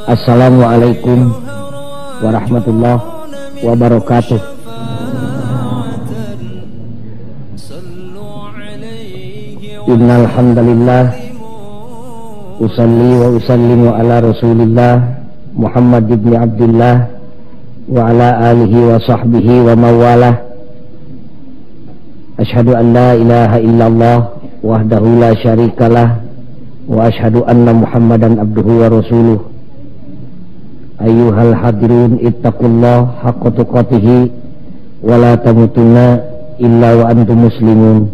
Assalamualaikum warahmatullahi wabarakatuh. Innal hamdalillah usalli wa usallimu ala Rasulillah Muhammad ibn Abdullah wa ala alihi wa sahbihi wa mawalah. Ashhadu an la ilaha illallah wahdahu la syarikalah wa ashhadu anna Muhammadan abduhu wa rasuluh. Ayyuhal hadirun ittaqullah haqqa tuqatih wa la tamutunna illa wa antum muslimun.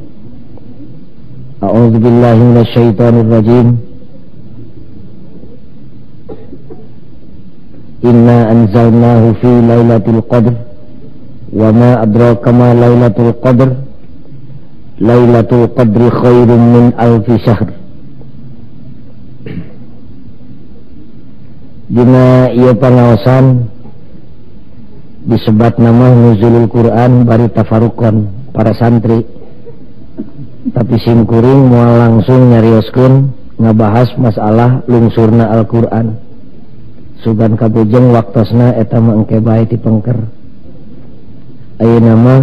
A'udzu billahi minasyaitonir rajim. Inna anzalnahu fi lailatul qadr wa ma adraka ma lailatul qadr. Lailatul qadri khairum min alfi syahr. Dina ieu pangaosan disebat nama nuzulul Quran bari tafarukon para santri, tapi simkuring moal langsung nyarioskeun ngabahas masalah lungsurna Al-Quran. Sugan kabujeng waktosna eta mah engke bae ti pengker. Ayeuna mah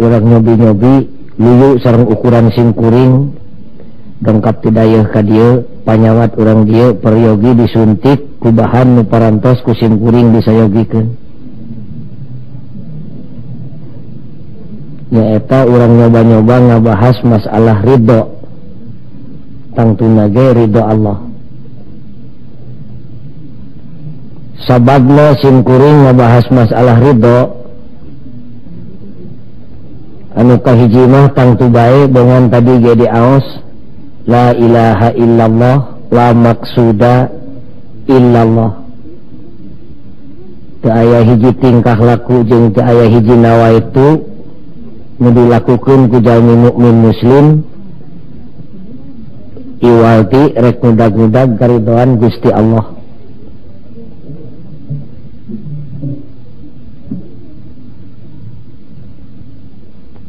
urang nyobi-nyobi luyu sareng ukuran simkuring dongkap ti dayeuh ka dieu, panyawat urang dieu peryogi disuntik ku bahan nu parantos ku simkuring disayogikeun. Nyaeta urang nyoba-nyoba ngabahas masalah ridho, tangtuna ge ridho Allah. Sababna simkuring ngabahas masalah ridho anu kahiji mah tangtu bae bongan tadi ge diaos la ilaha illallah la maksuda illallah. Teu aya hiji tingkah laku jeung teu aya hiji nawaitu nu dilakukeun ku jalmi mukmin muslim iwalti rek ngudag-ngudag karidoan Gusti Allah.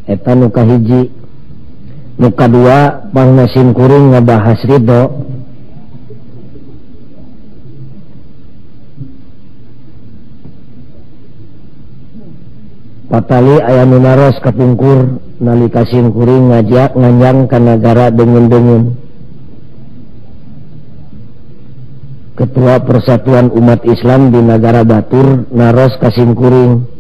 Eta nu kahiji. Nu kadua pangna simkuring ngabahas ridho. Patali aya nu naros kapungkur nalika simkuring ngajak nganjang ka nagara Dengun-Dengun. Ketua Persatuan Umat Islam di Nagara Batur naros ka simkuring.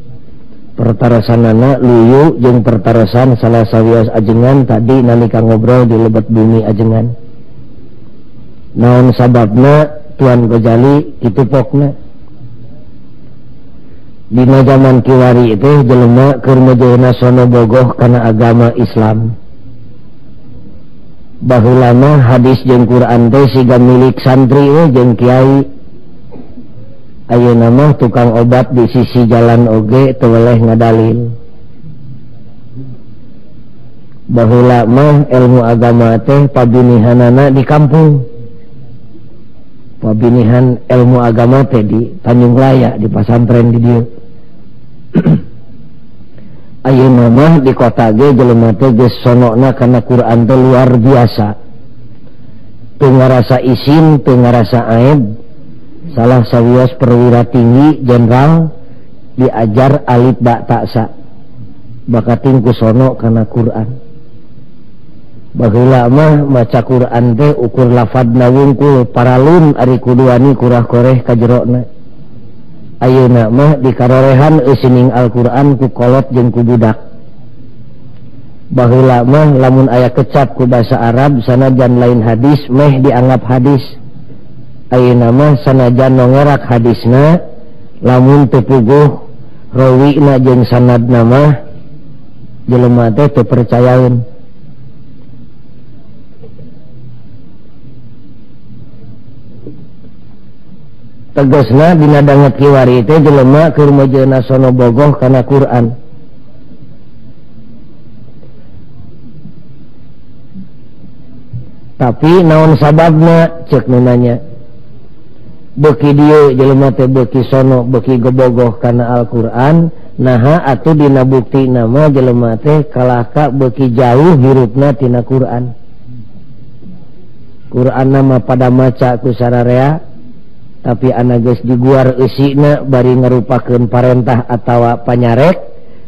Pertarasanana luyu jeung pertarasan salah sawios ajengan tadi nalika ngobrol di lebet bumi ajengan. Naon sababna Tuan Gojali kitu pokna? Dina zaman kiwari teh jelema keur mejeuna sono bogoh kana agama Islam. Baheula mah hadis jeung Quran teh siga milik santri we jeung kiai. Ayeuna mah tukang obat di sisi jalan oge teu weleh ngadalil. Baheula mah ilmu agama teh pabinihanana di kampung. Pabinihan ilmu agama teh di Tanjung Raya, di pasantren di dieu. Ayeuna mah di kota ge jelema teh geus sonokna kana Quran teh luar biasa. Teu ngarasa isin, teu ngarasa aib. Salah sawios perwira tinggi jenderal diajar alif ba ta sa bakating ku sono kana Quran. Baheula mah maca Quran teh ukur lafadna wungkul paralun ari kuduani kurah koreh ka jerona. Ayeuna mah dikarorehan eusining Al-Quran ku kolot jeung ku budak. Baheula mah lamun aya kecap ku basa Arab sanajan lain hadis meh dianggap hadis. Ayeuna mah sanajan nongerak hadisna lamun teu puguh rawina jeung sanadna mah jelema teh teu percayaeun. Tegasna dina danget kiwari teh jelema keur mejeuna sono bogoh kana Quran. Tapi naon sababna ceuk nu nanya? Beuki dieu jelema teh beuki sono beuki gebogoh kana Al-Qur'an, naha atuh dina bukti nama jelema teh kalahka beuki jauh hirupna tina Qur'an. Qur'an nama pada maca ku sararea, Tapi anak geus diguar eusina bari ngarupakeun parentah atawa panyarek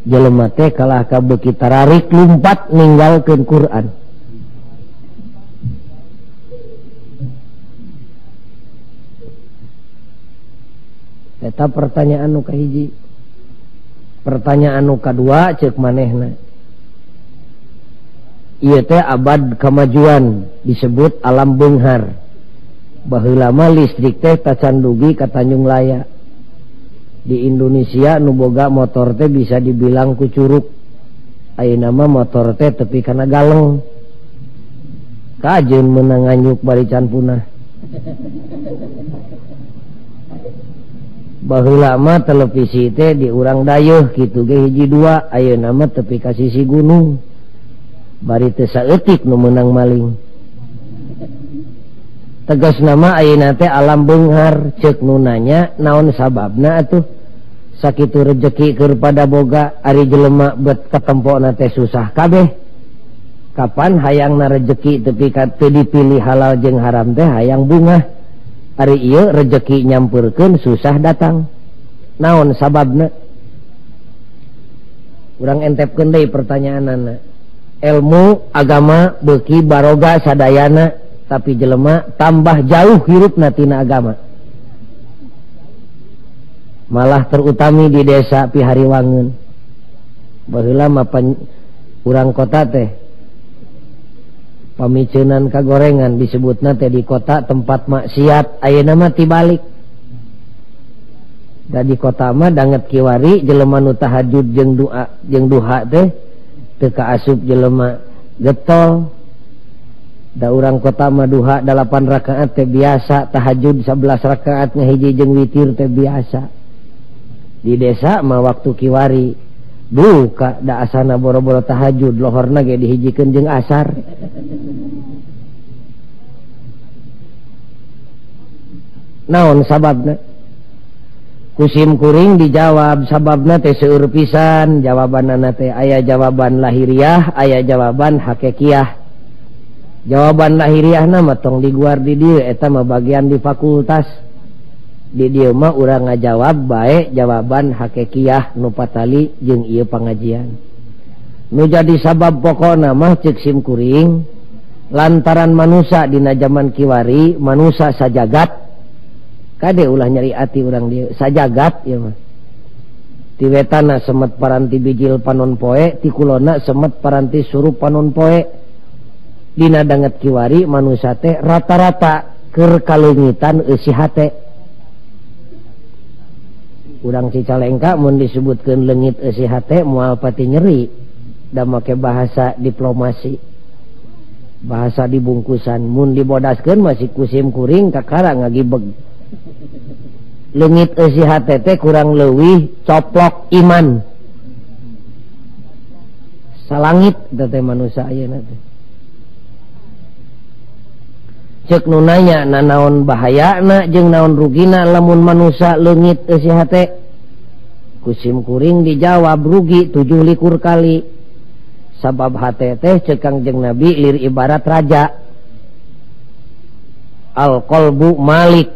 jelema teh kalah ka beuki tararik lumpat ninggalkeun Quran. Eta pertanyaan nu kahiji. Pertanyaan nu kadua ceuk manehna. Ieu teh abad kemajuan disebut alam beunghar. Baheula mah listrik teh tacan dugi ka Tanjung Laya. Di Indonesia nu boga motor teh bisa dibilang ku curug. Ayeuna mah motor teh tepi kana galeng. Kajeun meunang nganyuk bari can punah. Baheula mah televisi teh di urang dayeuh kitu ge hiji dua, ayeuna mah tepi ka sisi gunung. Bari teu saeutik nu meunang maling. Tegas nama ayeuna teh alam beunghar, ceuk nu nanya naon sababna atuh sakitu rejeki keur pada boga ari jelema bet katempona teh susah kabeh. Kapan hayangna rejeki tepi ka teu dipilih halal jeung haram teh hayang bungah. Ari ieu rejeki nyampurkeun susah datang. Naon sababna? Urang entepkeun deui pertanyaanana. Ilmu agama beuki baroga sadayana, tapi jelema tambah jauh hirupna tina agama. Malah terutami di desa Pihariwangun. Baheula mah urang kota teh pamiceunan kagorengan disebutna teh di kota tempat maksiat, ayeuna mah tibalik. Da di kota mah danget kiwari jelema nu tahajud jeung doa jeung duha teh teu kaasup jelema getol. Da urang kota mah duha 8 rakaat teh biasa, tahajud 11 rakaat ngahiji jeung witir teh biasa. Di desa mah waktu kiwari duka da asana boro-boro tahajud lohorna ge dihijikeun jeung asar. Naon sababna? Kusim kuring dijawab sababna teh seueur pisan, jawabanana teh aya jawaban lahiriah, aya jawaban hakikiah. Jawaban lahiriahna mah tong diguar di dieu, eta mah bagian di fakultas. Di dieu mah urang ngajawab bae jawaban hakikiah nu patali jeung ieu pangajian. Nu jadi sabab pokona mah ceuk sim kuring lantaran manusa dina jaman kiwari manusa sajagat. Kade ulah nyeri ati urang dieu sajagat ieu mah. Ti wetana semet paranti bijil panon poe, ti kulona semet paranti surup panon poe. Dina danget kiwari manusa teh rata-rata keur kaleungitan eusi hate. Urang Cicalengka mun disebutkeun leungit eusi hate moal pati nyeri, da make bahasa diplomasi. Bahasa dibungkusan mun dibodaskeun masih kusim kuring kakara ngagibeg. Leungit eusi hate teh kurang leuwih coplok iman. Salangit teh manusa ayeuna teh. Ceuk nu nanya nanaon bahayana jeung naon rugina lamun manusa leungit eusi hate. Kusim kuring dijawab rugi 27 kali. Sabab hate teh ceuk Kangjeng Nabi lir ibarat raja. Al qalbu malik.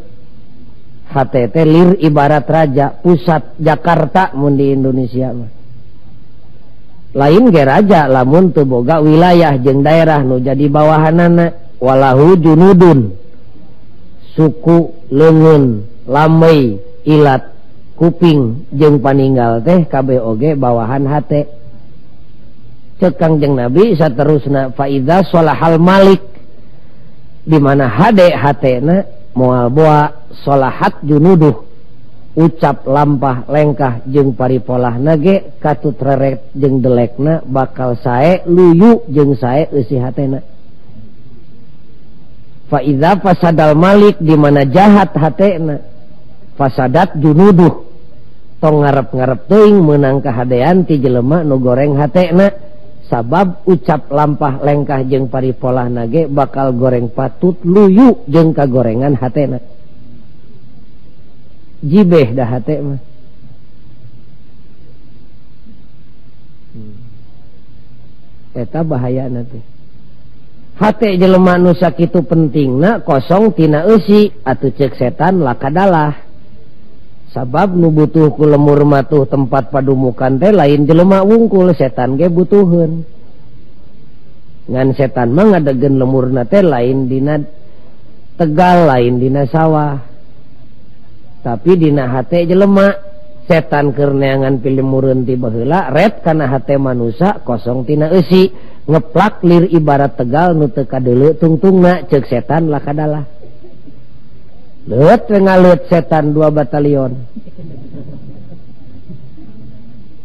Hate teh lir ibarat raja, pusat Jakarta mun di Indonesia mah. Lain ge raja lamun teu boga wilayah jeung daerah nu jadi bawahanana. Walahu junudun, suku leungeun, lamei, ilat, kuping jeung paninggal teh kabeh oge bawahan hate. Ceuk Kangjeng Nabi saterusna faidza sholahal malik, di mana hade hatena moal boa sholahat junuduh, ucap lampah lengkah jeung paripolahna ge katut reret jeung delekna bakal sae luyu jeung sae eusi hatena. Fa idza fasadal malik, di mana jahat hatena fasadat junuduh, tong ngarep-ngarep teuing meunang kahadean ti jelema nu goreng hatena, sabab ucap lampah lengkah jeung paripolahna ge bakal goreng patut luyu jeung kagorengan hatena. Jibeh dah hate mah. Eta bahayana teh. Hate jelema nu sakitu pentingna kosong tina eusi atuh ceuk setan lakadalah. Sabab nu butuh ku lemur matuh tempat padumukan teh lain jelema wungkul, setan ge butuheun. Ngan setan mah ngadegen lemurna teh lain dina tegal, lain dina sawah, tapi dina hate jelema. Setan keur neangan pilemureun ti baheula ret kana hate manusa kosong tina eusi, ngeplak lir ibarat tegal nu teu kadeuleu tungtungna, ceuk setan lakadalah. Leut we ngaleut setan 2 batalion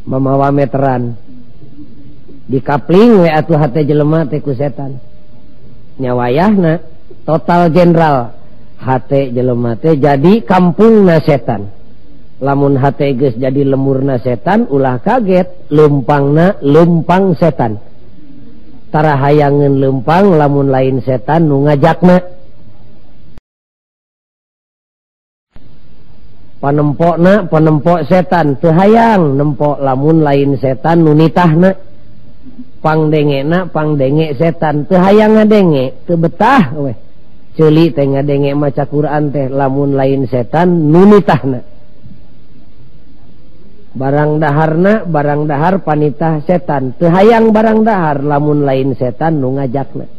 mamawa meteran dikapling we atuh hate jelema teh ku setan. Nyawayahna total jenderal hate jelema teh jadi kampungna setan. Lamun hate geus jadi lemurna setan ulah kaget, leumpangna leumpang setan. Tara hayangeun leumpang lamun lain setan nu ngajakna. Panempokna panempok setan teu hayang nempok lamun lain setan nu nitahna. Pangdengena pangdenge setan teu hayang ngadenge, teu betah weh. Ceuli teh ngadenge maca Quran teh lamun lain setan nu nitahna. Barang daharna barang dahar panitah setan teu hayang barang dahar lamun lain setan nu ngajakna.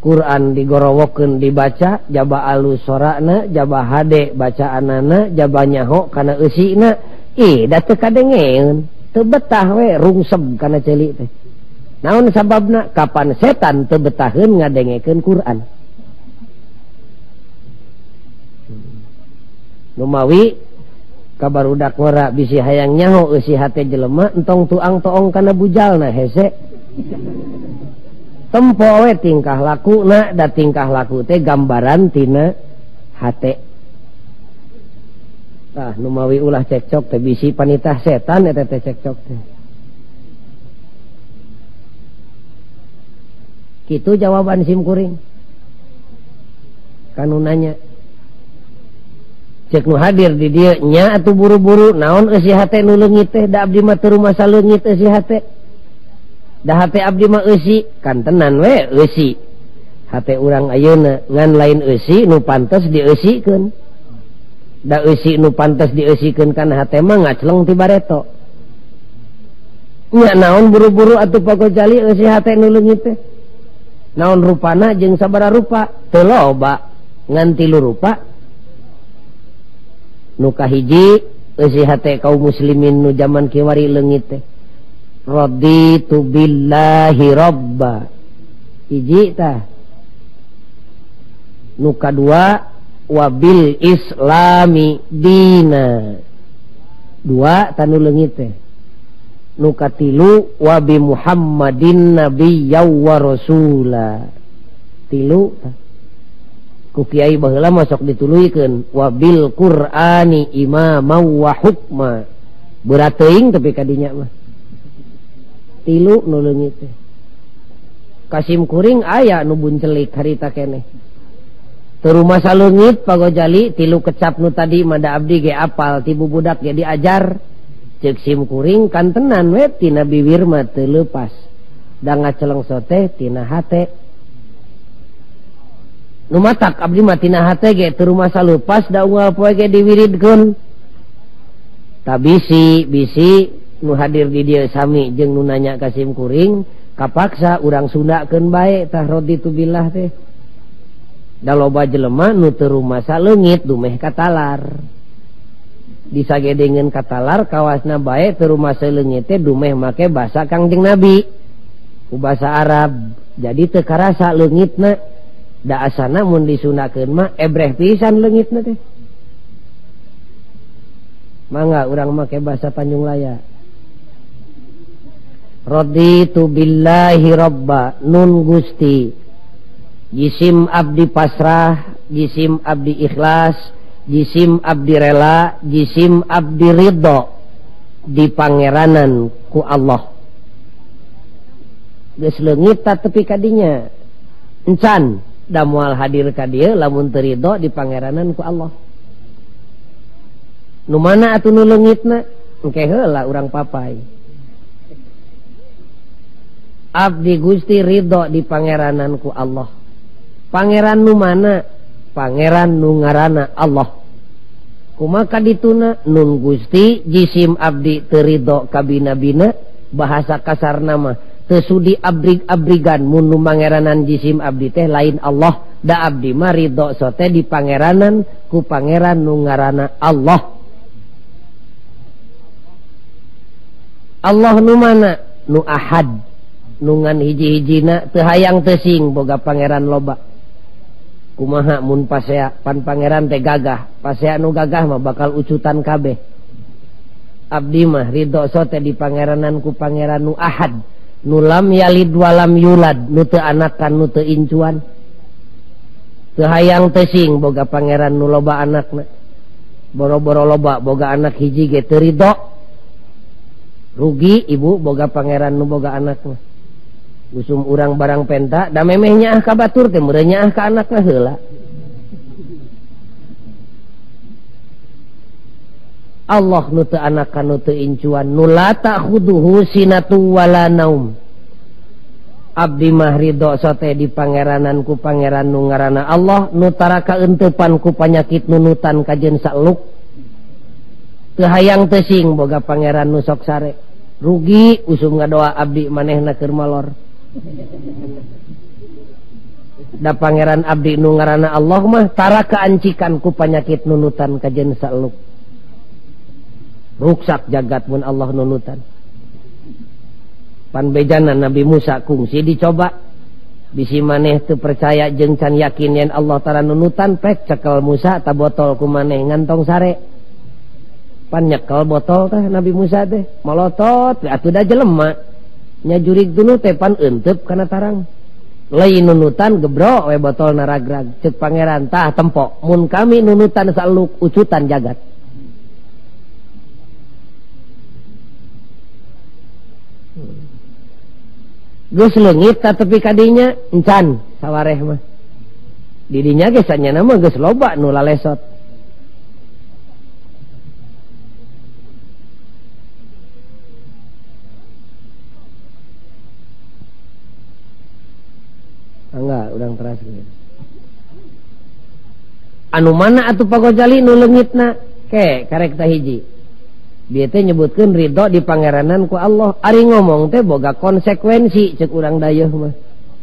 Quran digorowokeun dibaca jaba alus sorana, jaba hade bacaanana, jaba nyaho kana eusina, ih da teu kadengeun, teu betah we rungseb kana ceuli teh. Naon sababna? Kapan setan teu betaheun ngadengekeun Quran. Numawi kabarudak ngora bisi hayang nyaho eusi hate jelema entong tuang toong kana bujalna hese. Tempo we tingkah lakuna, da tingkah laku teh gambaran tina hate. Tah numawi ulah cekcok teh bisi panitah setan eta teh cekcok teh. Kitu jawaban sim kuring. Kanu nanya. Cek nu hadir di dieu nya atuh buru-buru naon eusi hate nu leungit teh, da abdi mah teu rumasa leungit eusi hate. Da hate abdi mah eusi, kantenan we eusi. Hate urang ayeuna ngan lain eusi nu pantes dieusikeun. Da eusi nu pantes dieusikeun kana hate mah ngacleng ti bareto. Nya naon buru-buru atuh Pak Gojali eusi hate nu leungit teh. Naon rupana jeung sabaraha rupa? Teu loba, ngan tilu rupa. Nu kahiji eusi hate kaum muslimin nu jaman kiwari leungit teh. Raditu billahi robba. Hiji tah. Nu kadua wabil islami dina. Dua tanu leungit teh. Nu katilu wabi Muhammadin nabiyya wa rasula. Tilu tah. Ku kiai baheula mah sok dituluykeun wabil Qur'ani imama wa hukma. Berat teuing tapi kadinya mah. Tilu nu leungit teh. Kasim kuring aya nu buncelik harita keneh. Teu rumasa leungit Pak Gojali tilu kecap nu tadi mah da abdi ge apal ti bubudak ge diajar. Ceuk sim kuring kantenan we tina bibir mah teu leupas. Da ngaceleng teh tina hate. Nu matak abdi mah tina hate ge teu rumasa leupas da unggal poe ge diwiridkeun. Ta bisi bisi nu hadir di dieu sami jeung nu nanya ka sim kuring kapaksa urang Sundakeun bae tah raditu billah teh. Da loba jelema nu teu rumasa leungit dumeh katalar. Disagedengeun katalar kawasna bae teu rumasa leungit teh dumeh make basa Kangjeng Nabi ku basa Arab. Jadi teu karasa leungitna. Da asana mun disundakeun mah ebreh pisan leungitna teh. Mangga urang make basa Tanjung Laya. Raditu billahi robba nun Gusti. Jisim abdi pasrah, jisim abdi ikhlas, jisim abdi rela, jisim abdi ridho di pangeranan ku Allah. Geus leungit tepi kadinya. Encan da moal hadir ka dieu lamun teu ridho di pangeranan ku Allah. Nu mana atuh nu leungitna? Engke heula urang papai. Abdi Gusti ridho di pangeranan ku Allah. Pangeran nu mana? Pangeran nu ngaranna Allah. Kumaha dituna nun Gusti jisim abdi teu ridho ka bina-bina, bahasa kasar nama teu sudi abrig-abrigan mun nu mangeranan jisim abdi teh lain Allah. Da abdi mah ridho sote di pangeranan ku pangeran nu ngaranna Allah. Allah nu mana? Nu ahad, nungan hiji-hijina teu hayang teu sing boga pangeran loba. Kumaha mun pasea pan pangeran teh gagah, pasea nu gagah mah bakal ucutan kabeh. Abdi mah ridho sote di pangeranan ku pangeran nu ahad, nu lam yalid walam yulad, nu teu anakan nu teu incuan. Teu hayang teu sing boga pangeran nu loba anakna. Boro-boro loba boga anak hiji ge teu ridho. Rugi ibu boga pangeran nu boga anakna. Usum urang barang penta da memeh nyaah ka batur teh meureun nyaah ka anakna heula. Allah nu teu anakan nu teu incuan, nu la ta'khuduhu sinatu wala naum. Abdi mah ridho sote di pangeranan ku pangeran nu ngaranna Allah, nu tara kaeuntepan ku panyakit nunutan kajeun saeluk. Teu hayang teu sing boga pangeran nu sok sare. Rugi usum ngadoa abdi manehna keur malor. Da pangeran abdi nu ngaranna Allah mah tara kaancikan ku panyakit nunutan kajeun saeluk. Ruksak jagat mun Allah nunutan. Pan bejana Nabi Musa kungsi dicoba. Bisi maneh teu percaya jeung can yakin yen Allah tara nunutan, pek cekel Musa ta botol ku maneh ngantong sare. Pan nyekel botol teh Nabi Musa teh molotot atuh da jelema. Nya jurig dulu teh pan euteup kana tarang. Lain nunutan gebro we botol naragrag. Ceuk pangeran tah tempo mun kami nunutan saluk ucutan jagat. Geus leungit ta tepi ka dinya encan sawareh mah. Di dinya ge sanyana mah geus loba nu lalesot. Enggak, urang teras gitu. Anu mana atuh Pak Gojali nu leungitna? Ke karek tah hiji. Bieu teh nyebutkeun ridho di pangeranan ku Allah. Ari ngomong teh boga konsekuensi ceuk urang dayeuh mah.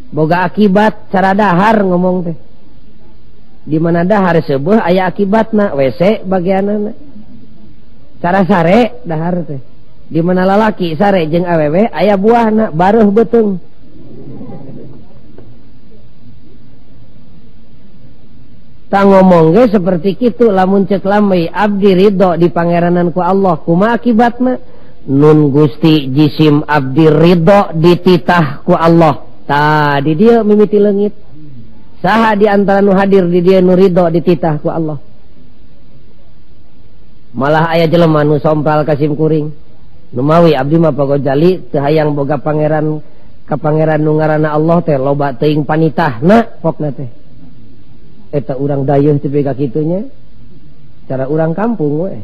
Boga akibat cara dahar ngomong teh. Di mana dahar seubeuh aya akibatna, WC bagianana. Cara sare dahar teh. Di mana lalaki sare jeung awewe aya buahna, bareuh beuteung. Ta ngomong ge seperti kitu lamun ceuk lamai abdi ridho di pangeranan ku Allah, kumaha akibatna? Nun Gusti jisim abdi ridho dititah ku Allah. Tah di dieu mimiti leungit. Saha di antara nu hadir di dieu nu ridho dititah ku Allah? Malah aya jelema nu sompral ka sim kuring. Nu mawi abdi mah Pak Gojali teu hayang boga pangeran ka pangeran nu ngaranna Allah teh loba teuing panitahna pokna teh. Eta urang dayeuh teu ka kitunya. Cara urang kampung we.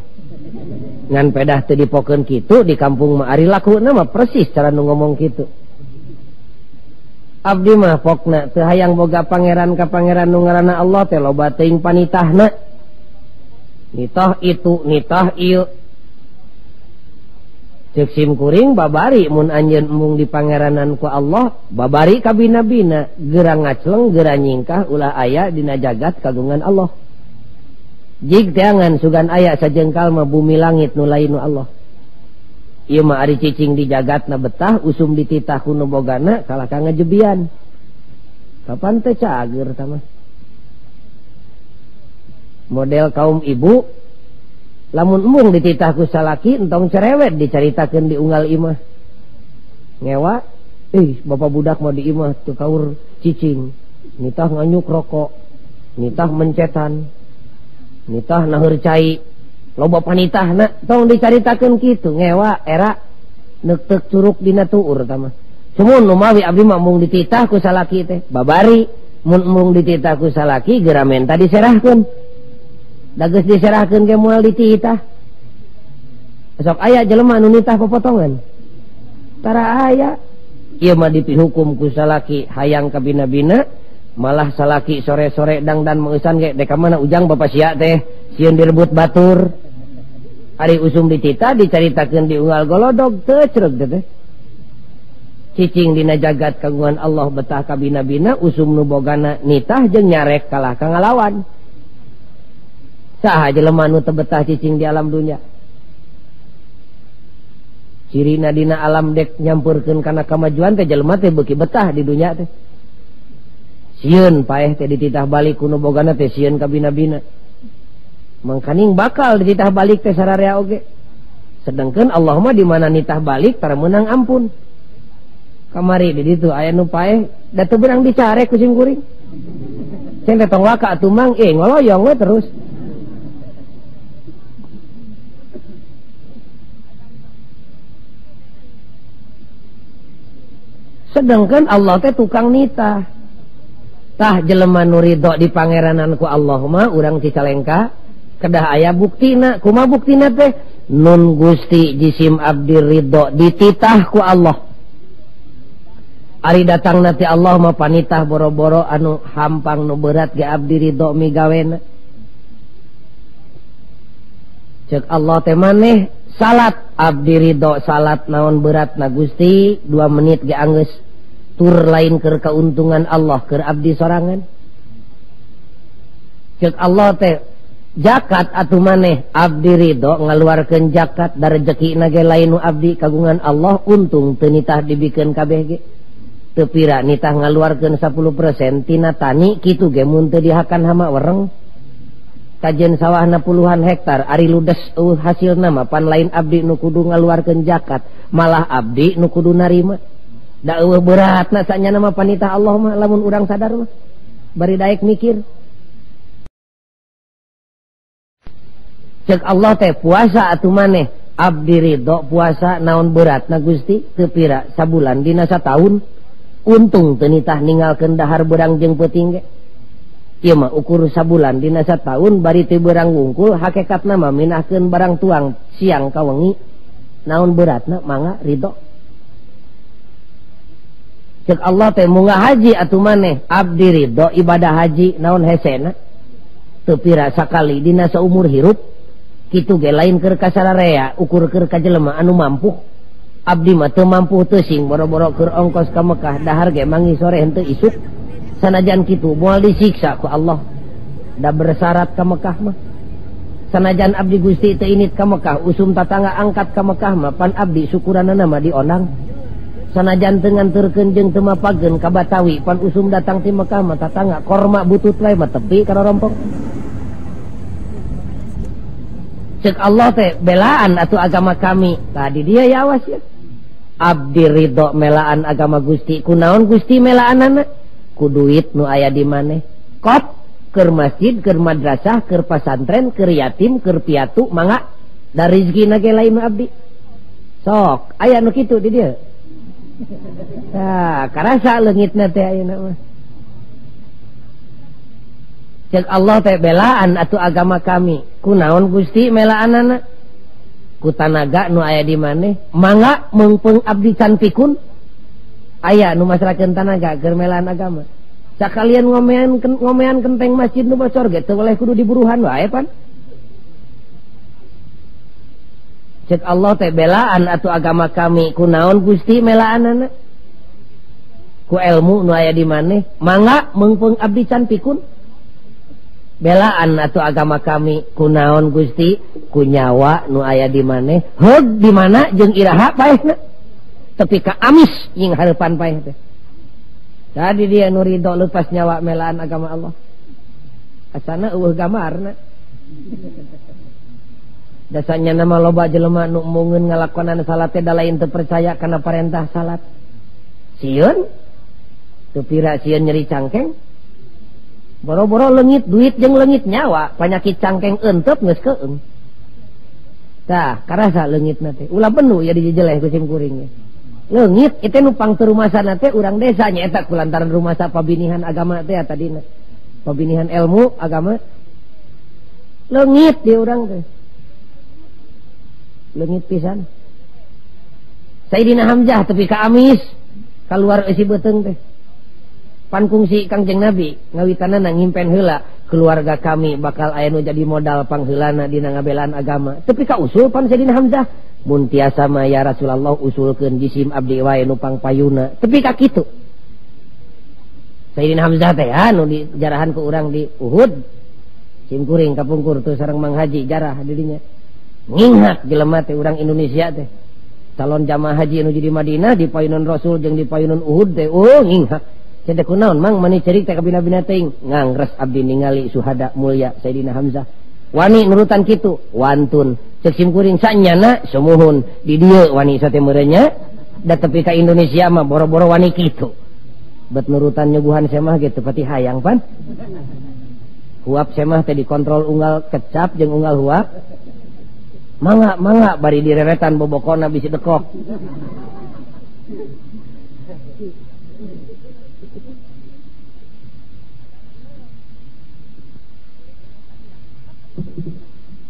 Ngan pedah teu dipokeun kitu di kampung mah ari lakuna mah persis cara nu ngomong kitu. Abdi mah pokna teu hayang boga pangeran ka pangeran nu ngaranna Allah teh loba teuing panitahna. Nitah itu, nitah ieu. Ceuk sim kuring babari mun anjeun embung di pangeranan ku Allah, babari kabina-bina, geura ngacleng, geura nyingkah ulah aya dina jagat kagungan Allah. Jig teangan sugan aya sajengkal mah bumi langit nu lain nu Allah. Ieu mah ari cicing di jagatna betah, usum dititah ku nu bogana kalah ka ngajebian. Kapan teh cager tah mah? Model kaum ibu lamun embung dititah ku salaki entong cerewet dicaritakeun di unggal imah. Ngewa, bapak budak mah di imah teu kaur cicing, nitah nganyuk rokok, nitah mencetan, nitah naheur cai, loba panitahna tong dicaritakeun kitu ngewa era neukteuk curug dina tuur tah mah. Sumun nu mawi abdi mah embung dititah ku salaki teh, babari mun embung dititah ku salaki geura menta diserahkeun. Da geus diserahkeun ge moal dititah. Sok aya jelema nu nitah popotongan. Tara aya. Ieu mah dipihukum ku salaki hayang kabina-bina malah salaki sore-sore dangdan meusan ge dek ka mana ujang bapa sia teh sieun direbut batur. Ari usum ditita dicaritakeun di unggal golodog teu cereg teh. Cicing dina jagat kagungan Allah betah kabina-bina usum nu bogana nitah jeung nyarek kalah ka ngalawan. Saha jelema nu teu betah cicing di alam dunya. Cirina dina alam dek nyampurkeun kana kamajuan teh jelema teh beuki betah di dunya teh. Sieun paeh teh dititah balik ku nu bogana teh sieun kabina-bina. Mangkaning bakal dititah balik teh sararea oge. Sedangkeun Allah mah di mana nitah balik tara meunang ampun. Kamari di ditu aya nu paeh da teu beurang dicarek ku sim kuring. Ceng teh tong waka atuh mang ngoloyong we terus. Sedangkan Allah teh tukang nitah. Tah jelema nu ridho di pangeranan ku Allah mah urang Cicalengka kedah aya buktina. Kumaha buktina teh? Nun Gusti jisim abdi ridho dititah ku Allah. Ari datang nanti Allah mah panitah boro-boro anu hampang nu berat ge abdi ridho migawena. Cek Allah teh maneh salat abdi ridho salat naon berat na Gusti 2 menit ge anggeus tur lain keur keuntungan Allah keur abdi sorangan. Cek Allah teh zakat atuh maneh abdi ridho ngaluarkeun zakat da rejekina ge lain nu abdi kagungan Allah untung teu nitah dibikeun kabeh ge. Teu pira nitah ngaluarkeun 10% tina tani kitu ge mun teu dihakan hama wereng. Kajen sawahna puluhan hektar ari ludes hasilna mah pan lain abdi nu kudu ngaluarkeun zakat malah abdi nu kudu narima. Da eueuh beratna sanyana mah panitah Allah mah lamun urang sadar mah bari daek mikir. Cek Allah teh puasa atuh maneh abdi ridho puasa naon beratna Gusti teu pira sabulan dina sataun untung teu nitah ninggalkeun dahar beurang jeung peuting ge. Ieu mah ukur sabulan dina sataun bari teu beurang wungkul hakikatna mah minahkeun barang tuang siang ka wengi naon beratna mangga ridho. Cek Allah teh munggah haji atuh maneh abdi ridho ibadah haji naon hesena teu pira sakali dina saumur hirup kitu ge lain keur ka sararea ukur keur ka jelema anu mampu. Abdi mah teu mampu teu sing boro-boro keur ongkos ka Mekah dahar ge mangi sore henteu isuk. Sanajan kitu moal disiksa ku Allah da bersyarat ka Mekah mah. Sanajan abdi Gusti teu init ka Mekah usum tatangga angkat ka Mekah mah pan abdi syukuranana mah dionang. Sanajan teu nganterkeun jeung teu mapageun ka Batawi pan usum datang ti Mekah mah tatangga korma butut wae mah tepi kana rompok. Cek Allah teh belaan atuh agama kami. Tadi dia ya awas ya. Abdi ridho melaan agama Gusti. Kunaon Gusti melaanana? Ku duit nu aya di maneh. Kop keur masjid, keur madrasah, keur pasantren, keur yatim, keur piatu mangga da rezekina ge lain nu abdi. Sok aya nu kitu di dieu. Tah karasa leungitna teh ayeuna mah. Cek Allah teh belaan atuh agama kami. Kunaon Gusti melaanana? Ku tanaga nu aya di maneh mangga meungpeung abdi can pikun. Aya nu masrakeun tanaga keur melaan agama. Sakalian ngomean kenteng masjid nu bocor ge teu boleh kudu diburuhan wae pan. Cek Allah teh belaan atuh agama kami. Kunaon Gusti melaanana? Ku ilmu nu aya di maneh mangga meungpeung abdi can pikun. Belaan atuh agama kami. Kunaon Gusti? Ku nyawa nu aya di maneh heug di mana jeung iraha paehna tepi ka amis jeung hareupan paeh teh. Tadi dia nu ridho lepas nyawa melaan agama Allah. Asana eueuh gambarna. Dasanya nama loba jelema nu embungeun ngalakonan salat teh da lain teu percaya kana parentah salat. Sieun teu pira sieun nyeri cangkeng. Boro-boro leungit duit jeung leungit nyawa, panyakit cangkeng entep geus keung. Tah, karasa leungitna teh. Ulah penuh ya dijejeleh ku sim kuring. Leungit itu nu pang teu rumasana teh urang desa nya eta kulantaran rumasa pabinihan agama teh tadina. Pabinihan ilmu agama. Leungit di urang teh. Leungit pisan. Sayyidina Hamzah tepi ka amis. Kaluar eusi beuteung teh. Pan kungsi Kangjeng Nabi ngawitanana ngimpen heula keluarga kami bakal aya nu jadi modal pangheulana dina ngabelaan agama. Tapi ka usul pan Sayyidina Hamzah mun tiasa mah ya Rasulullah usulkeun jisim abdi wae nu pangpayuna. Tapi ka kitu. Sayyidina Hamzah teh anu dijarahan ku urang di Uhud. Sim kuring kapungkur tuh sareng Mang Haji jarah dirinya. Nginghak jelema teh urang Indonesia teh. Calon jamaah haji anu di Madinah di payunan Rasul jeung di payunan Uhud teh oh nginghak. Cedek kunaon mang mani cerik teh kabina-bina teuing ngangres abdi ningali suhada mulia Sayyidina Hamzah. Wani nurutan kitu wantun cek sim kuring sanyana sumuhun di dieu wani sate meureunnya da tepi ka Indonesia mah boro-boro wani kitu. Bet nurutan nyuguhan semah ge teu pati hayang pan. Huap semah teh dikontrol unggal kecap jeung unggal huap. Mangga mangga bari direretan bobokona bisi dekok.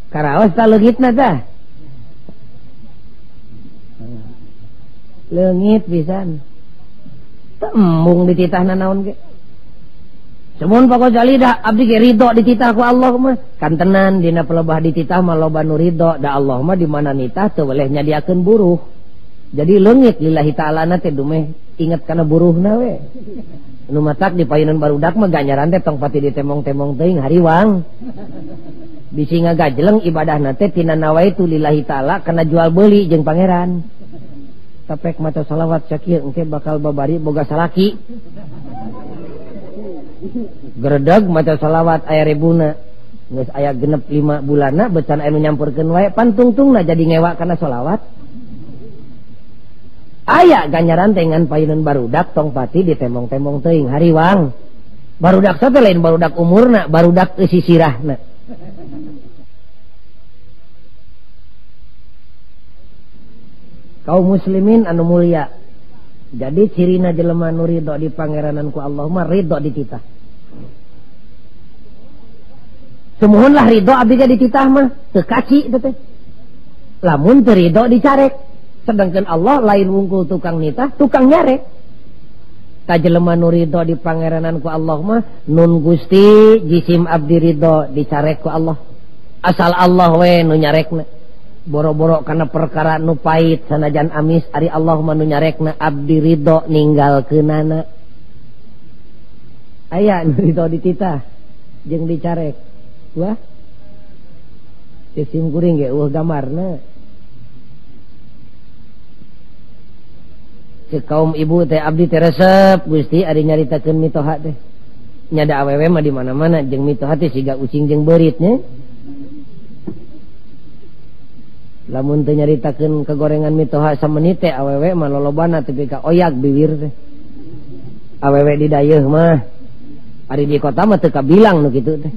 Karaos ta leungitna tah. Leungit pisan. Tembung dititahna naon ge. Semun Pak Ghazali da abdi ge ridho dititah ku Allah mah. Kantenan dina pelebah dititah mah loba nu ridho da Allah mah di mana nitah teu weleh nyadiakeun buruh. Jadi leungit lillahi ta'ala na teh dumeh inget kana buruhna we. Nu matak di payunan barudak mah ganjaran teh tong pati ditemong-temong teuing hariwang. Bisi ngagajleng ibadahna teh tina nawaitu lillahi ta'ala kana jual beuli jeung pangeran. Tapek maca salawat sakieu engke bakal babari boga salaki. Gredeg maca salawat aya rebuna. Geus aya genep 5 bulanna becan aya nu nyampurkeun wae pantungtungna jadi ngewa kana salawat. Aya ganjaran teh ngan payunan barudak tong pati ditemong-temong teuing hariwang. Barudak teh lain barudak umurna, barudak eusi sirahna. Kaum muslimin anu mulia. Jadi cirina jelema nu ridho di pangeranan ku Allah mah ridho dititah. Sumuhunlah ridho abdi ge dititah mah teu kaci teh. Lamun teu ridho dicarek. Sedangkan Allah lain wungkul tukang nitah, tukang nyarek. Ta jelema nu ridho di pangeranan ku Allah mah nun Gusti jisim abdi ridho dicarek ku Allah. Asal Allah we nu nyarekna. Boro-boro kana perkara nu pahit sanajan amis ari Allah mah nu nyarekna abdi ridho ninggalkeunana. Aya nu ridho dititah jeung dicarek. Wah. Sim kuring ge eueuh gambarna. Cek kaum ibu teh abdi teh resep Gusti ari nyaritakeun mitoha teh. Nya da awewe mah di mana-mana jeung mitoha teh siga ucing jeung beurit nya. Lamun teu nyaritakeun kegorengan mitoha samenit teh awewe mah lolobana tepi ka oyak biwir teh. Awewe di dayeuh mah ari di kota mah teu kabilang nu kitu teh.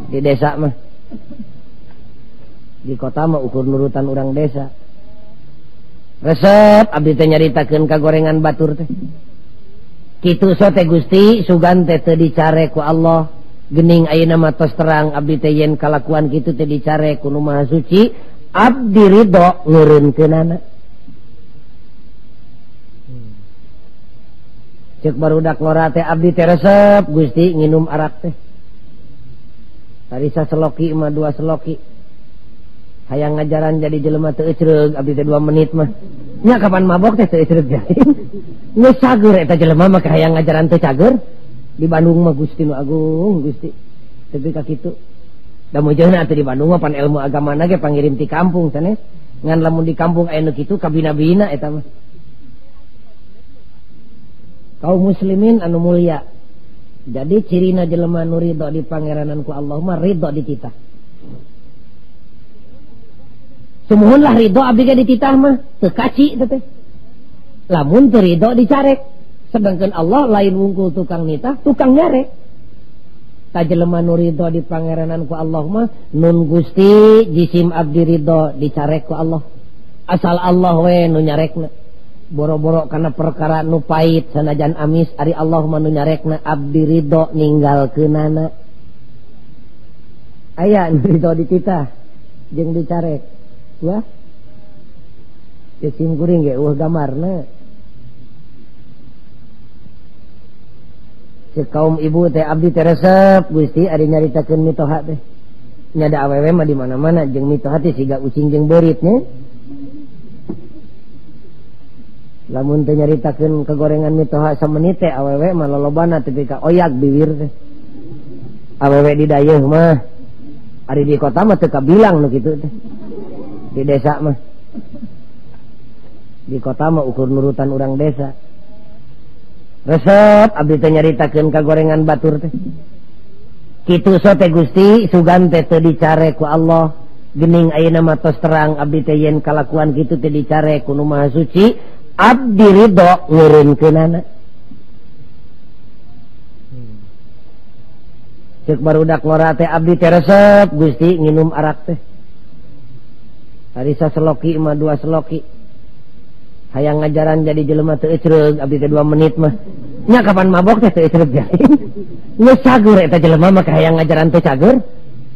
Di desa mah. Di kota mah ukur nurutan urang desa. Resep abdi teh nyaritakeun kagorengan batur teh. Kitu so teh Gusti sugan teh teu dicare ku Allah. Gening ayeuna mah tos terang abdi teh yen kalakuan kitu teh dicare ku Nu Maha Suci, abdi ridho ngeureunkeunana. Cek barudak lora teh abdi teh resep Gusti nginum arak teh. Tadi saseloki mah 2 seloki. Hayang ngajaran jadi jelema teu ecreug abdi teh 2 menit mah. Nya kapan mabok teh teu ecreug jaing. Geus cager eta jelema mah hayang ngajaran teu cager. Di Bandung mah Gusti nu agung Gusti. Tepi ka kitu. Da mujeuhna atuh di Bandung mah pan ilmu agamana ge pangirim ti kampung sanes. Ngan lamun di kampung aya nu kitu kabina-bina eta mah. Kaum muslimin anu mulia. Jadi cirina jelema nu ridho di pangeranan ku Allah mah ridho dititah. Sumuhunlah ridho abdi ge dititah mah teu kaci teh. Lamun teu ridho dicarek. Sedangkan Allah lain wungkul tukang nitah, tukang nyarek. Ta jelema nu ridho di pangeranan ku Allah mah nun Gusti jisim abdi ridho dicarek ku Allah. Asal Allah we nu nyarekna. Boro-boro kana perkara nu pahit sanajan amis ari Allah mah nu nyarekna abdi ridho ninggalkeunana. Aya nu ridho dititah jeung dicarek. Wah. Sim kuring ge eueuh gambarna. Cek kaum ibu teh abdi teh resep Gusti ari nyaritakeun mitoha teh. Nya da awewe mah di mana-mana jeung mitoha teh siga ucing jeung beurit nya. Lamun teh nyaritakeun kegorengan mitoha samenit teh awewe mah lolobana tepi ka oyak bibir teh. Awewe di dayeuh mah ari di kota mah teu kabilang nu kitu teh. Di desa mah. Di kota mah ukur nurutan urang desa. Resep abdi teh nyaritakeun kagorengan batur teh. Kitu so teh Gusti sugan teh teu dicare ku Allah. Geuning ayeuna mah tos terang abdi teh yen kalakuan kitu teh dicare ku Nu Maha Suci, abdi ridho ngeureunkeunana. Ceuk barudak ngora teh abdi teh resep Gusti nginum arak teh. Ari saseloki mah dua seloki. Hayang ngajaran jadi jelema teu ecreug abdi teh 2 menit mah. Nya kapan mabok teh teu ecreug jaing. Geus cagur eta jelema mah hayang ngajaran teu cagur.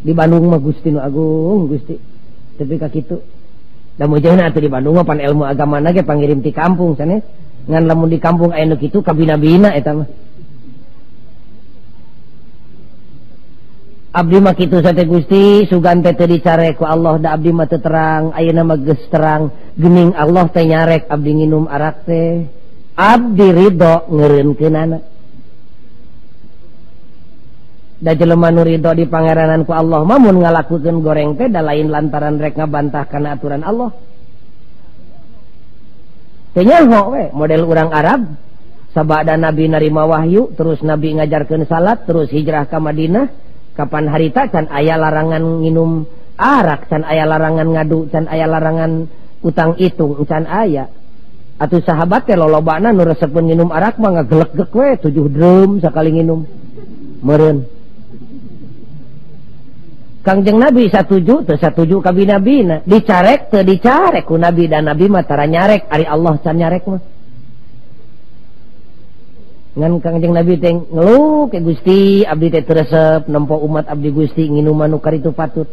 Di Bandung mah Gusti nu agung Gusti. Tepi ka kitu. Da mujahna atuh di Bandung mah pan ilmu agamana ge pangirim ti kampung sanes. Ngan lamun di kampung aya nu kitu kabina-bina eta mah. Abdi mah kitu sate Gusti sugan teh teu dicare ku Allah da abdi mah teu terang ayeuna mah geus terang geuning Allah teh nyarek abdi nginum arak teh abdi ridho ngeureunkeunana. Da jelema nu ridho di pangeranan ku Allah mah mun ngalakukeun goreng teh da lain lantaran rek ngabantah kana aturan Allah. Teu nyaho we model urang Arab sabada Nabi narima wahyu terus Nabi ngajarkeun salat terus hijrah ka Madinah. Kapan harita can aya larangan nginum arak, can aya larangan ngadu, can aya larangan utang itung, can aya. Atuh sahabat teh lolobana nu resepeun nginum arak mah ngagelegeg we 7 drum sakali nginum. Meureun. Kangjeng Nabi satuju teu satuju ka binabina, dicarek teu dicarek ku Nabi dan Nabi mah tara nyarek, ari Allah can nyarek mah. Ngan Kangjeng Nabi teh ngeluh ke Gusti abdi teh teu resep nempo umat abdi Gusti nginuman nu karitu patut.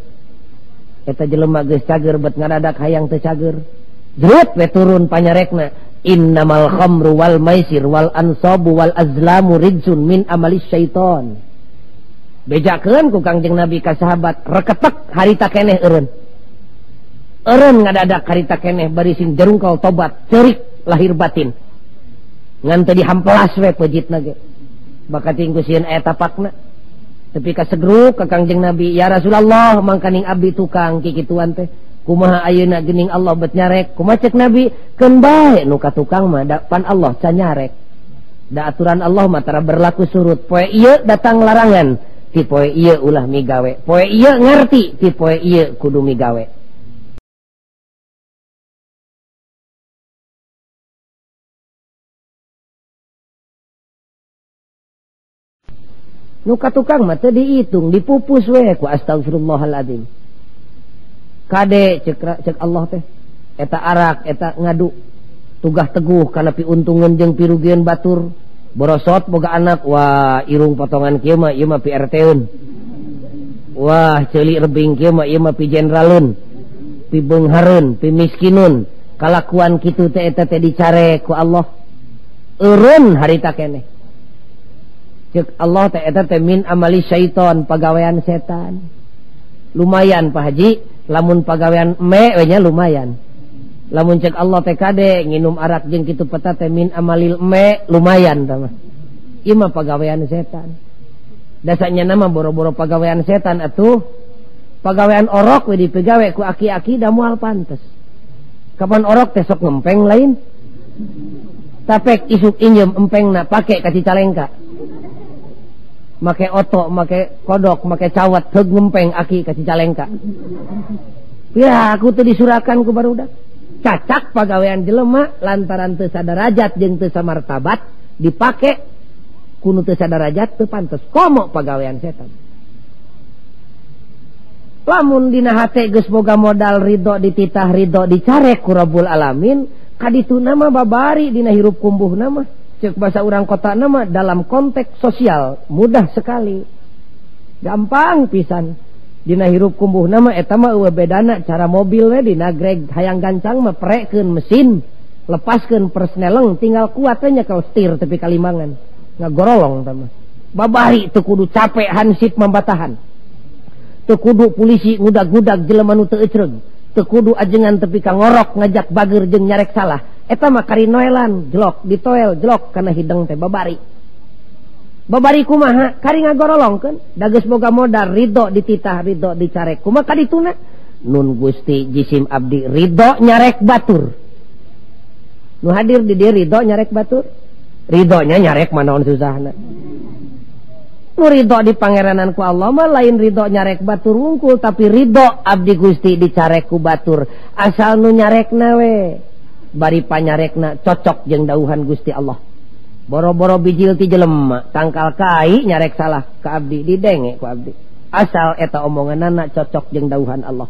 Eta jelema geus cager bet ngadadak hayang teu cager. Jerut we turun panyarekna innamal khamru wal maisir wal ansabu wal azlamu rijsun min amalis syaiton. Bejakeun ku Kangjeng Nabi ka sahabat reketek harita keneh eureun. Eureun ngadadak harita keneh bari sing jerungkal tobat ceurik lahir batin. Ngan teu dihampelas we pejitna ge. Bakat ku sieun aya tapakna. Tepi ka segruk ka Kangjeng Nabi, ya Rasulullah mangkaning abdi tukang kikituan teh. Kumaha ayeuna geuning Allah bet nyarek? Kumaha cek Nabi? Keun bae nu ka tukang mah da pan Allah can nyarek. Da aturan Allah mah tara berlaku surut. Poe ieu datang larangan, ti poe ieu ulah migawe. Poe ieu ngarti, ti poe ieu kudu migawe. Nu ka tukang mah teu dihitung, dipupus we ku astagfirullahaladzim. Kade cek Allah teh, eta arak, eta ngadu, tugah teguh kana piuntungeun jeung pirugian batur, borosot boga anak, wah irung potongan kieu mah ieu mah pi RT-eun. Wah ceuli rebing kieu mah ieu mah pi jenderaleun, pi beunghareun, pi miskinun. Kalakuan kitu teh eta teh dicare ku Allah. Eureun harita keneh. Cek Allah teh eta teh min amali syaiton, pagawean setan. Lumayan Pak Haji, lamun pagawean me we nya lumayan. Lamun cek Allah teh kade nginum arak jeung kitu peta teh min amalil me lumayan tah mah. Ieu mah pagawean setan. Dasanya nama boro-boro pagawean setan atuh. Pagawean orok we dipegawe ku aki-aki da moal pantes. Kapan orok teh sok ngempeng lain? Tapek isuk injem empengna pake ka Cicalengka. Make oto, make kodok, make cawat, heug ngempeng aki ka Cicalengka. Ya aku teu disurakan ku barudak. Cacak pagawean jelema lantaran teu sadarajat jeung teu samartabat dipake ku nu teu sadarajat teu pantes komo pagawean setan. Lamun dina hate geus boga modal ridho dititah ridho dicarek ku Rabbul Alamin, kadituna mah babari dina hirup kumbuhna mah. Cek bahasa urang kota nama dalam konteks sosial mudah sekali, gampang pisan. Dina hirup kumbuh nama eta mah eueuh bedana cara mobil we dina greg hayang gancang mah prekeun mesin, lepaskeun persneleng tinggal kuat we nyekel setir tepi kalimangan ngagorolong tah mah. Babari teu kudu capek hansip mambatahan. Teu kudu polisi ngudag-ngudag jelema nu teu ecreug. Teu kudu ajengan tepi ka ngorok ngajak bager jeung nyarek salah. Eta mah kari noelan jelok ditoel jelok kana hideng teh babari. Babari kumaha kari ngagorolongkeun da geus boga modal ridho dititah ridho dicarek kumaha kadituna nun Gusti jisim abdi ridho nyarek batur. Nu hadir di dieu ridho nyarek batur. Ridhonya nyarek manaon susahna. Nu ridho di pangeranan ku Allah mah lain ridho nyarek batur wungkul tapi ridho abdi Gusti dicarek ku batur. Asal nu nyarekna we bari panyarekna cocok jeung dauhan Gusti Allah. Boro-boro bijil ti jelema tangkal kai nyarek salah ka abdi didenge ku abdi. Asal eta omonganana cocok jeung dauhan Allah.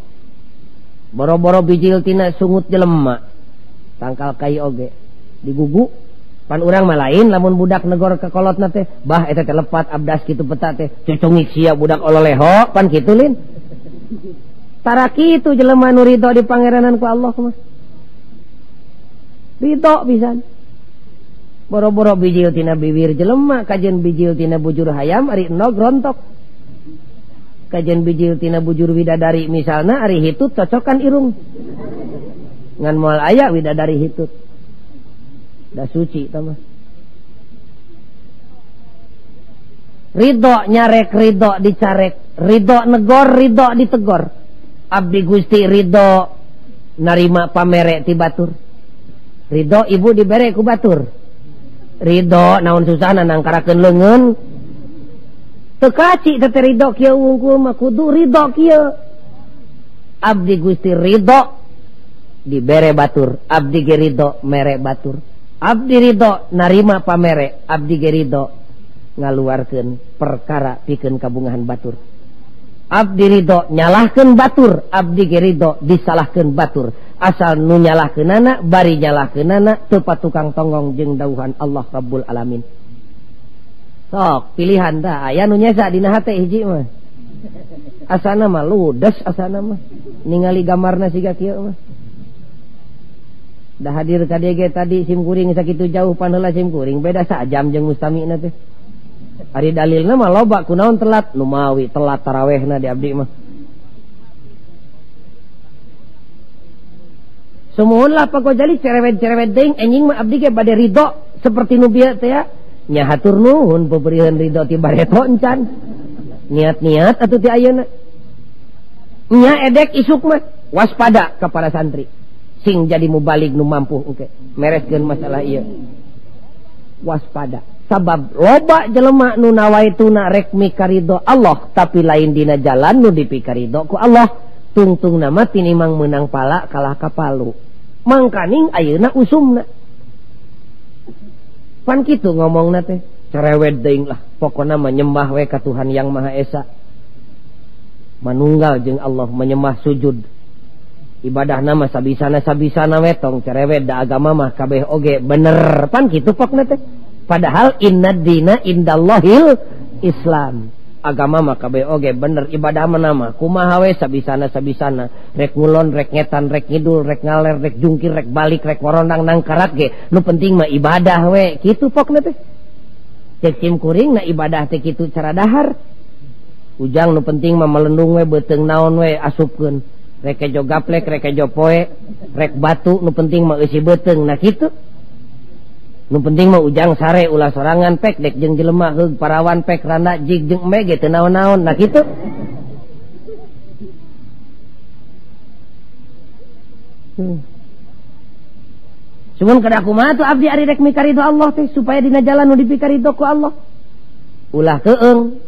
Boro-boro bijil tina sungut jelema tangkal kai oge digugu. Pan urang mah lain lamun budak negor ka kolotna teh bah eta teh lepat abdas kitu peta teh cucungik sia budak ololeho pan kitu lin. Tara kitu jelema nu ridho di pangeranan ku Allah mah. Ridho pisan. Boro-boro bijil tina bibir jelema kajen bijil tina bujur hayam ari enog rontok. Kajen bijil tina bujur widadari misalna ari hitut cocokan irung. Ngan moal aya widadari hitut. Da suci tah mah. Ridho nyarek ridho dicarek, ridho negor ridho ditegor. Abdi Gusti ridho narima pamere ti batur. Ridho ibu dibere ku batur. Ridho naon susahna nangkarakeun leungeun. Teu kaci teh ridho kieu wungkul mah kudu ridho kieu. Abdi Gusti ridho dibere batur, abdi ge ridho mere batur. Abdi ridho narima pamere, abdi ge ridho ngaluarkeun perkara pikeun kabungahan batur. Abdi ridho nyalahkeun batur, abdi ge ridho disalahkeun batur. Asal nu nyalahkeunana bari nyalahkeunana teu patukang tonggong jeung dauhan Allah Rabbul Alamin. Sok pilihan dah aya nu nyesa dina hate hiji mah. Asana mah ludes asana mah ningali gambarna siga kieu mah. Dah hadir ka dieu ge tadi sim kuring sakitu jauh panheula sim kuring beda sajam jeung mustamina teh. Ari dalilna mah loba kunaon telat numawi telat tarawehna di abdi mah. Sumuhun lah Pak Gojali cerewet-cerewet deing enjing mah abdi ge bade ridho seperti nu bieu teh ya. Nya hatur nuhun peupeuriheun ridho ti bareto encan. Niat-niat atuh ti ayeuna. Nya edek isuk mah waspada ka para santri. Sing jadi mubalig nu mampu engke mereskeun masalah ieu. Waspada. Sabab loba jelema nu nawaituna rek mikaridho Allah tapi lain dina jalan nu dipikaridho ku Allah. Tungtungna mah tinimang meunang pala kalah ka palu. Mangkaning ayeuna usumna. Pan kitu ngomongna teh cerewet deing lah pokona mah nyembah we ka Tuhan Yang Maha Esa. Manunggal jeung Allah menyembah sujud. Ibadah nama sabisana-sabisana we tong cerewet da agama mah kabeh oge bener pan kitu pokna teh. Padahal inna dina indallahil Islam. Agama mah kabeh oge bener ibadah mah nama kumaha we sabisana-sabisana rek ngulon rek ngetan rek ngidul rek ngaler rek jungkir rek balik rek ngorondang nangkarat ge nu penting mah ibadah we kitu pokna teh. Cek sim kuring na ibadah teh kitu cara dahar. Ujang nu penting mah melendung we beuteung naon we asupkeun. Rek kejo gaplek rek kejo poe rek batu nu penting mah eusi beuteung nah kitu. Nu penting mah ujang sare ulah sorangan pek dek jeung jelema heug parawan pek randa jig jeung embe ge teu naon-naon nah kitu. Cuman kada kumaha tuh abdi ari rek mikaridho Allah teh supaya dina jalan nu dipikaridho ku Allah. Ulah keung.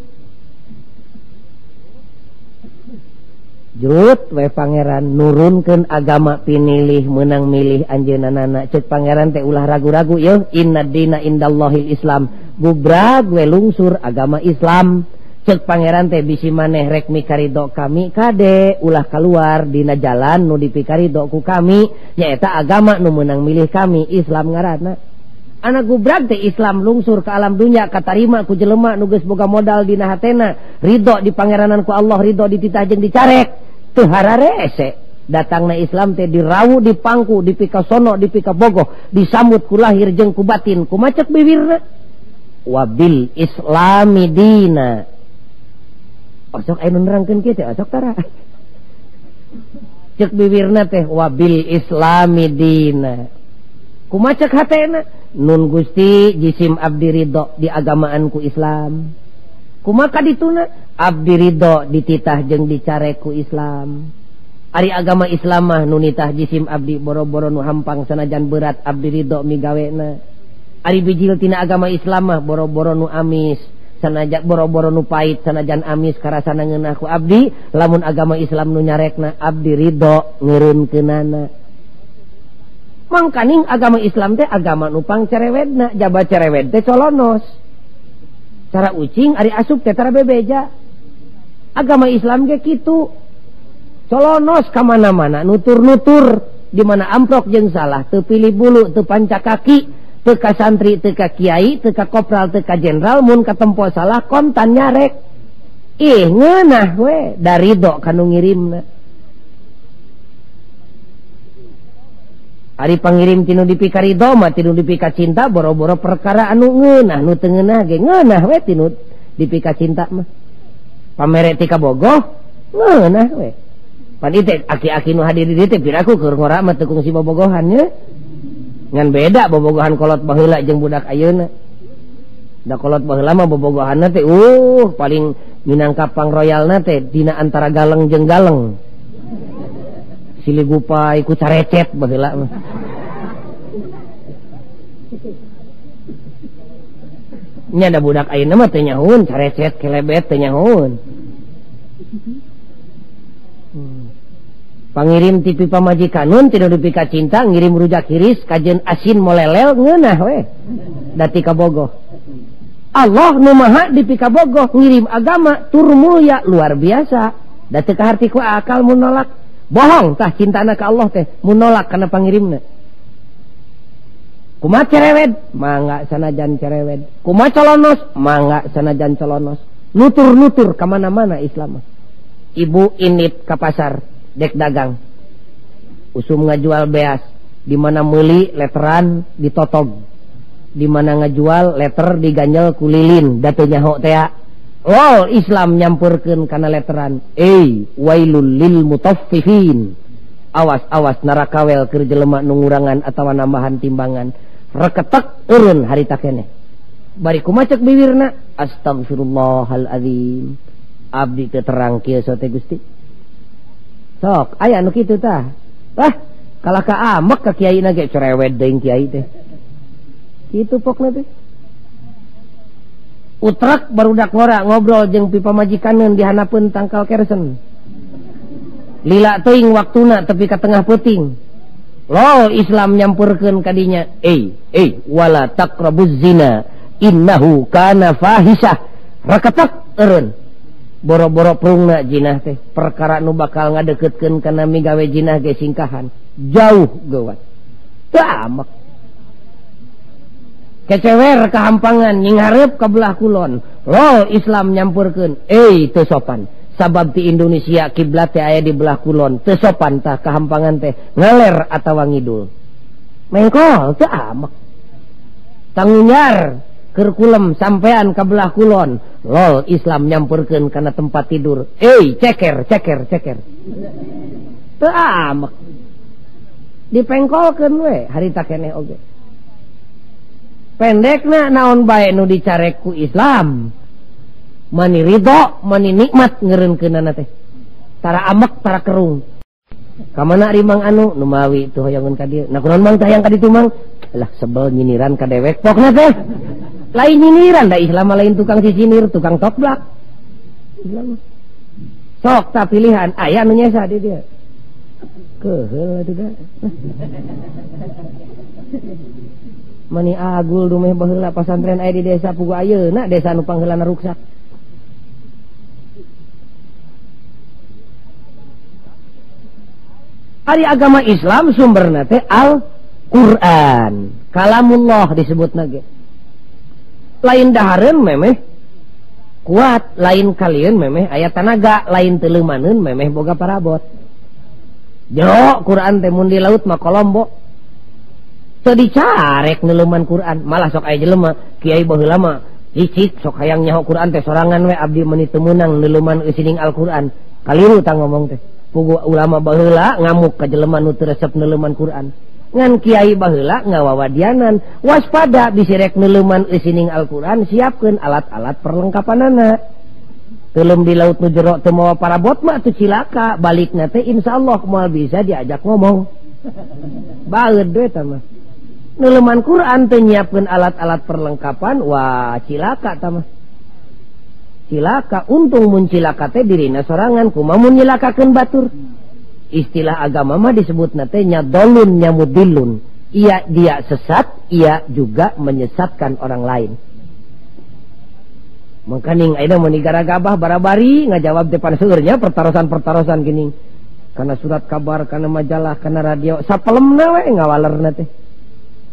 Jrut we pangeran nurunkeun agama pinilih meunang milih anjeunna cek pangeran teh ulah ragu-ragu yeuh inna dina indallahil Islam gubrag we lungsur agama Islam cek pangeran teh bisi maneh rek mikaridho kami kade ulah keluar dina jalan nu dipikaridho ku kami nyaeta agama nu meunang milih kami Islam ngaranna. Anak gubrag teh Islam lungsur ke alam dunya katarima ku jelema nu geus boga modal dina hatena ridho di pangeranan ku Allah ridho dititah jeung dicarek teu hararese datangna Islam teh dirawu dipangku dipikasono dipikabogoh disambut ku lahir jeung ku batin ku macet bibirna Wabil islami dina. Osok aya nu nerangkeun kieu teh osok tara. Cek bibirna teh wabil islami dina. Kumaha cek hatena? Nun Gusti jisim abdi ridho di agamaan ku Islam. Kumaha kadituna? Abdi ridho dititah jeung dicarek ku Islam. Ari agama Islam mah nu nitah jisim abdi boro-boro nu hampang sanajan berat abdi ridho migawena. Ari bijil tina agama Islam mah boro-boro nu amis sanajan boro-boro nu pait sanajan amis karasana ngeunah ku abdi, lamun agama Islam nu nyarekna abdi ridho ngeureunkeunana. Mangkaning agama Islam teh agama nu pangcerewedna, jaba cerewed teh colonos. Cara ucing ari asup teh tara bebeja. Agama Islam ge kitu. Colonos ka mana-mana, nutur-nutur di mana amplok jeung salah, teu pilih bulu, teu panca kaki, teu ka santri, teu ka kiai, teu ka kopral, teu ka jenderal, mun katempo salah kontan nyarek. Ih ngeunah we da ridho ka nu ngirimna. Ari pangirim tinu dipika ridho mah tinu dipika cinta boro-boro perkara anu ngeunah nu teu ngeunah ge ngeunah we tinu dipika cinta mah. Pamere ti kabogoh ngeunah we. Pan ieu teh aki-aki nu hadir di dieu teh piraku keur ngora mah teu kungsi bobogohan nya. Ngan beda bobogohan kolot baheula jeung budak ayeuna. Da kolot baheula mah bobogohanna teh paling minangka pangroyalna teh dina antara galeng jeung galeng. Silih gupai ku carecet baheula mah. Nya da budak ayeuna mah teu nyahueun carecet kelebet teu nyahueun. Pangirim tipi pamajikanun tidak dipika cinta ngirim rujak hiris kajen asin molelel ngeunah we dati kabogoh. Allah nu maha dipika bogoh ngirim agama tur mulia luar biasa. Da teu kaharti ku akal mun nolak. Bohong tah cintana ka Allah teh mun nolak kana pangirimna. Kumaha cerewed mangga sanajan cerewed. Kumaha colonos mangga sanajan colonos. Nutur-nutur ka mana-mana Islam. Ibu init ka pasar dek dagang. Usum ngajual beas, di mana meuli letteran ditotog. Di mana ngajual letter diganjel ku lilin da teu nyaho tea. Lol Islam nyampurkeun kana letteran. Wailul lil mutaffifin. Awas-awas narakawel keur jelema nu ngurangan atawa nambahan timbangan. Reketek eureun harita keneh. Bari kumaha cek bibirna? Astagfirullahalazim. Abdi teu terang kieu sote Gusti. Sok aya nu kitu tah. Wah, kalah ka amek ka kiai na ge cerewet deui kiai teh. Kitu pokna teh. Utrak barudak ngora ngobrol jeung pi pamajikaneun di hanapeun tangkal kersen. Lila teuing waktuna tepi ka tengah peuting. Lol Islam nyampurkeun ka dinya. Wala taqrabuz zina innahu kana fahisah. Reketek eureun. Boro-boro prungna jinah teh perkara nu bakal ngadeukeutkeun kana migawe jinah ge singkahan jauh geuwat. Teu amek. Kecewer kahampangan nyinghareup ka belah kulon. Lol Islam nyampurkeun teu sopan. Sabab ti Indonesia kiblat teh aya di belah kulon. Teu sopan tah kahampangan teh ngaler atawa ngidul. Mengkol teu amek. Tangunyar keur kulem sampean ka belah kulon. Lol Islam nyampurkeun kana tempat tidur. Ceker ceker ceker. Teu amek. Dipengkolkeun we harita keneh oge. Pendekna naon bae nu dicarek ku Islam. Mani ridho, mani nikmat ngeureunkeunana teh. Tara amek, tara kerung. Ka mana ari Mang anu nu mawi teu hoyongeun ka dieu. Nah kunaon Mang teh hayang ka ditu Mang? Lah sebel nyiniran ka dewek pokna teh. Lain nyiniran da Islam lain tukang sisinir, tukang toplak. Islam. Sok tah pilihan aya nu nyesa di dieu. Keheul atuh da. Mani agul dumeh baheula pasantren aya di desa pugu ayeuna desa nu pangheulana ruksak. Ari agama Islam sumberna teh Al-Qur'an, kalamullah disebutna ge. Lain dahareun memeh kuat, lain kalieun memeh aya tanaga, lain teuleumaneun memeh boga parabot. Jero Quran teh mun di laut mah kolombo. Teu dicarek neuleuman Quran, malah sok aya jelema kiai baheula mah Icik sok hayang nyaho Quran teh sorangan we abdi meuni teu meunang neuleuman eusining Al-Qur'an. Kaliru tah ngomong teh. Pugu ulama baheula ngamuk ka jelema nu teu resep neuleuman Quran. Ngan kiai baheula ngawawadianan, waspada bisi rek neuleuman eusining Al-Qur'an, siapkeun alat-alat perlengkapanana. Teuleum di laut nu jero teu mawa parabot mah teu cilaka, balikna teh insyaallah moal bisa diajak ngomong. Baeud we tah mah. Neuleuman Quran teu nyiapkeun alat-alat perlengkapan, wah cilaka tah mah. Cilaka, untung mun cilaka teh dirina sorangan, kumaha mun nyilakakeun batur. Istilah agama mah disebutna teh nyadolun nyamudilun. Ia dia sesat, ia juga menyesatkan orang lain. Mangkaning ayeuna mun digaragabah barabari ngajawab depan seueurnya pertarosan-pertarosan geuning. Kana surat kabar, kana majalah, kana radio, sapelemna we ngawalerna teh.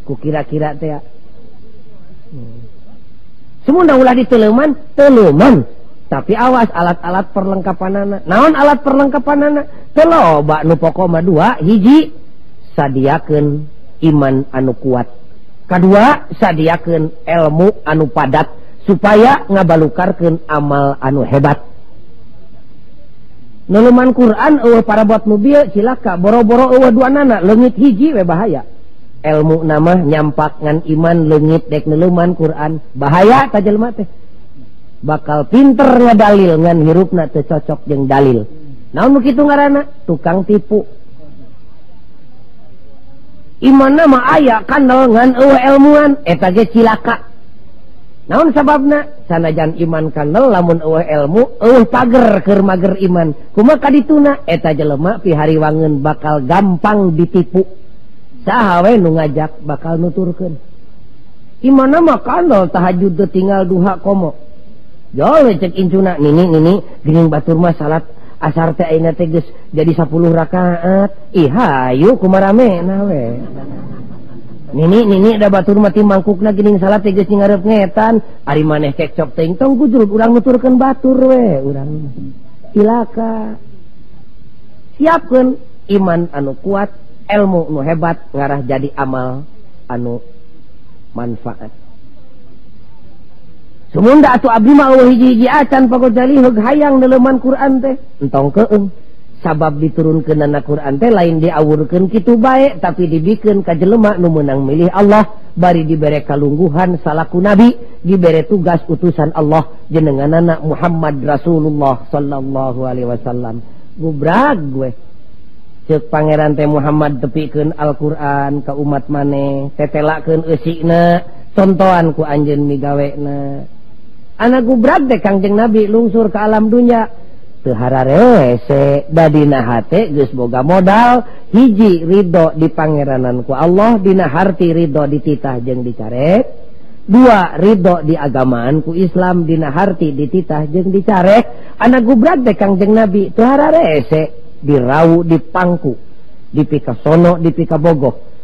Ku kira-kira teh ya. Semunda ulah diteuleman, teuleman. Tapi awas alat-alat perlengkapanana. Naon alat perlengkapanana? Teu loba nu pokok mah dua, hiji sadiakeun iman anu kuat. Kadua sadiakeun ilmu anu padat supaya ngabalukarkeun amal anu hebat. Neuleuman Quran eueuh parabot nu bieu cilaka, boro-boro eueuh duanana, leungit hiji we bahaya. Ilmu nama nyampak ngan iman leungit dek neuleuman Quran bahaya ta jelema teh. Bakal pinter ngadalil ngan hirupna teu cocok jeung dalil. Naon nu kitu ngaranna? Tukang tipu. Imanna mah aya kandel ngan eueuh ilmuan eta ge cilaka. Naon sababna? Sanajan iman kandel lamun eueuh ilmu eueuh pager keur mager iman. Kumaha kadituna? Eta jelema pihariwangeun bakal gampang ditipu. Saha we nu ngajak bakal nuturkeun. Imanna mah kandel tahajud teu tinggal duha komo. Jol cek incuna nini nini geuning batur mah salat asar teh ayeuna teh geus jadi 10 rakaat. Ih hayu kumaha ramena we. Nini nini da batur mah ti mangkukna geuning salat teh geus ngareup ngetan. Ari maneh cekcok teuing tong gujrug urang nuturkeun batur we urang. Cilaka. Siapkeun iman anu kuat, ilmu nu hebat ngarah jadi amal anu manfaat. Sumunda atuh abdi mah eueuh hiji-hiji acan pagojali heug hayang neuleuman Quran teh. Entong keung. Sabab diturunkeunana Quran teh lain diawurkeun kitu bae tapi dibikeun ka jelema nu meunang milih Allah, bari dibere kalungguhan salaku nabi, dibere tugas utusan Allah jenenganana Muhammad Rasulullah sallallahu alaihi wasallam. Gubrag we. Ceuk pangeran teh Muhammad tepikeun Al-Qur'an ka umat maneh, tetelakeun eusina, contohan ku anjeun migawena. Anak gubrag teh Kangjeng Nabi lungsur ke alam dunya. Teu hararese dadina hate geus boga modal, hiji ridho di pangeranan ku Allah, dina harti ridho dititah jeung dicarek. Dua ridho di agamaan ku Islam, dina harti dititah jeung dicarek. Anak gubrag teh Kangjeng Nabi teu hararese dirau dipangku, dipikasono dipikabogoh.